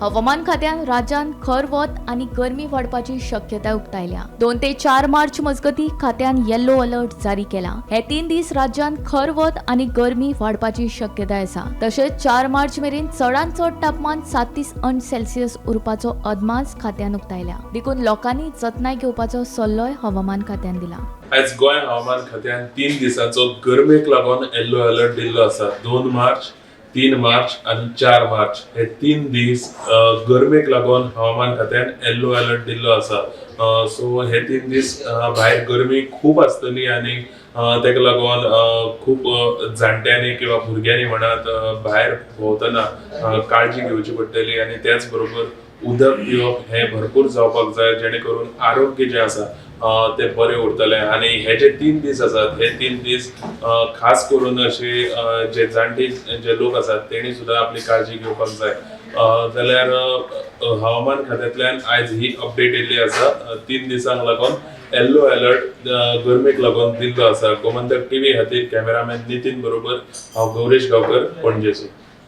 हवामान खात्यान राज्यांत खर वत आनी गरमी वाडपाची शक्यताय उक्तायल्या. 2 ते 4 मार्च मजगती खात्यान येल्लो अलर्ट जारी केला. हे 3 दीस राज्यांत खर वत आनी गरमी वाडपाची शक्यताय आसा. तशेंच 4 मार्च मेरेन चडांत चड तापमान 37 अंश सेल्सियस उरपाचो अदमास खात्यान उक्तायल्या. देखून लोकांनी जतनाय घेवपाचो सल्लोय हवामान खात्यान दिला. आयज गोंय हवामान खात्यान 3 दिसांचो गरमेक लागून येल्लो अलर्ट दिल्लो आसा. 2 मार्च, 3 मार्च आनी 4 मार्च हे 3 दीस गरमेक लागून हवामान खात्यान येल्लो अलर्ट दिल्लो आसा. सो हे 3 दीस भायर गरमी खूब आसतली आनी ताका लागून खूब जाणट्यांनी किंवा भुरग्यांनी म्हणात, भायर भोंवतना काळजी घेवची पडटली आनी त्याच बरोबर उदक पिवप हें भरपूर जावपाक जाय, जेणे करून आरोग्य जें आसा तें बरें उरतलें. आनी हे जे 3 दीस आसात, हे 3 दीस खास करून अशे जे जाणटे जे लोक आसात, तेणी सुद्दां आपली काळजी घेवपाक जाय. जाल्यार हवामान खात्यांतल्यान आयज ही अपडेट येयल्ली आसा. 3 दिसांक लागून येल्लो अलर्ट गरमेक लागून दिल्लो आसा. गोमंतक टीव्ही खातीर कॅमेरामॅन नितीन बरोबर हांव गौरेश गांवकर, पणजेसून.